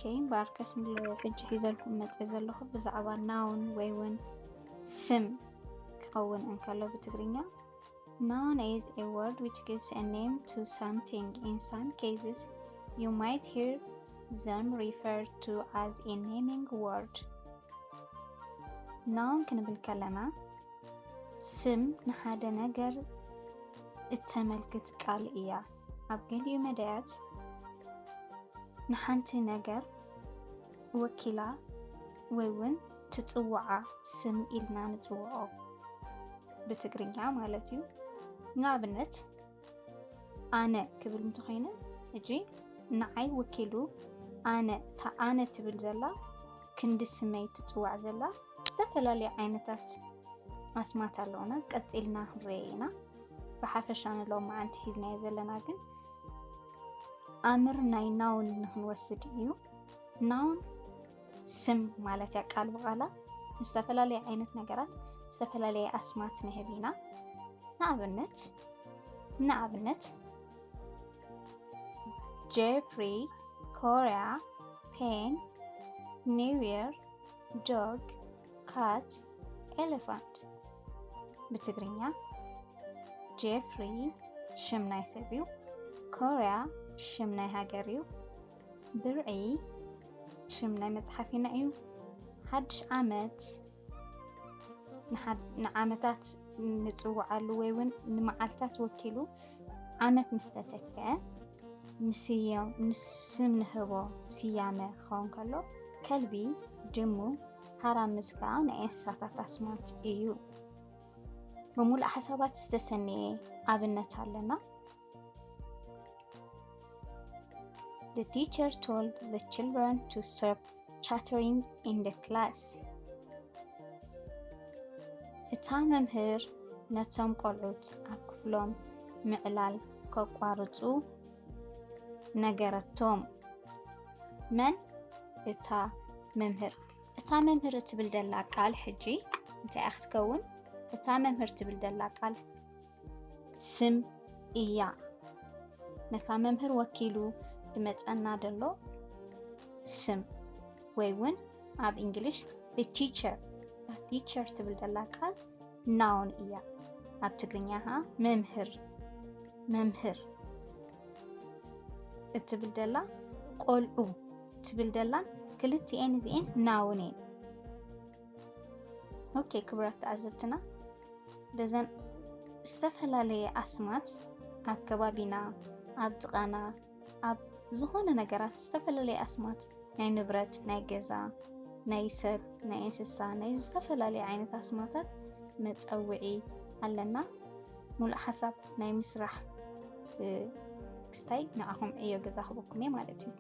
Okay፣ እምበኣርከስ ንሎ ሕጂ ሒዘልኩም መፅእ ዘለኹ ብዛዕባ noun ወይ እውን ስም ክኸውን እንከሎ ብትግርኛ። Noun is a word which gives a name to something. In some cases, you might hear them referred to as a naming word. Noun ክንብል ከለና ስም ንሓደ ነገር እተመልክት ቃል እያ። ኣብ ገሊኡ መዳያት ንሓንቲ ነገር ወኪላ ወይ እውን ትጽውዓ ስም ኢልና ንጽውዖ፣ ብትግርኛ ማለት እዩ። ንኣብነት ኣነ ክብል እንተኾይነ፣ ሕጂ ንዓይ ወኪሉ ኣነ፣ እታ ኣነ ትብል ዘላ ክንዲ ስመይ ትጽዋዕ ዘላ ዝተፈላለዩ ዓይነታት ኣስማት ኣለውና። ቀጺልና ክንሪኦ ኢና። ብሓፈሻ ንሎም መዓንቲ ሒዝናዮ ዘለና ግን ኣምር ናይ noun ንክንወስድ እዩ። Noun ስም ማለት እያ ቃል ብቓላ። ንዝተፈላለየ ዓይነት ነገራት ዝተፈላለየ ኣስማት ንህብ ኢና። ንኣብነት ንኣብነት ጀፍሪ፣ ኮርያ፣ ፔን፣ ኒው ይር፣ ዶግ፣ ካት፣ ኤሌፋንት። ብትግርኛ ጀፍሪ ሽም ናይ ሰብ እዩ። ኮርያ ሽም ናይ ሃገር እዩ። ብርዒ ሽም ናይ መጽሓፊና እዩ። ሓድሽ ዓመት ንሓድ- ንዓመታት ንጽውዓሉ ወይ እውን ንመዓልታት ወኪሉ ዓመት ምስ ተተክአ ንስዮ- ንስም ንህቦ ስያመ ክኸውን ከሎ፣ ከልቢ፣ ድሙ፣ ሃራምዝ ከኣ ናይ እንስሳታት ኣስማት እዩ። ብምሉእ ሓሳባት ዝተሰነየ ኣብነት ኣለና። The teacher told the children to stop chattering in the class. እታ መምህር ነቶም ቆልዑት ኣብ ክፍሎም ምዕላል ከቋርጹ ነገረቶም። መን? እታ መምህር። እታ መምህር እትብል ደላ ቃል ሕጂ እንታይ እያ ክትከውን? እታ መምህር ትብል ደላ ቃል ስም እያ። ነታ መምህር ወኪሉ ዝመጸና ዘሎ ስም ወይ እውን ኣብ እንግሊሽ the teacher፣ teacher ትብል ደላ ቃል noun እያ። ኣብ ትግርኛ ኸዓ መምህር፣ መምህር እትብል ደላ ቆልዑ ትብል ደላን ክልቲኤን እዚኤን noun እየን። ኦኬ ክቡራት ተዓዘብትና፣ በዘን ዝተፈላለየ ኣስማት ኣብ ከባቢና፣ ኣብ ጥቓና፣ ኣብ ዝኾነ ነገራት ዝተፈላለየ ኣስማት ናይ ንብረት፣ ናይ ገዛ፣ ናይ ሰብ፣ ናይ እንስሳ፣ ናይ ዝተፈላለየ ዓይነት ኣስማታት መጸውዒ ኣለና። ሙሉእ ሓሳብ ናይ ምስራሕ ክስታይ ንዓኹም ዕዮ ገዛ ክበኩም እየ ማለት እዩ።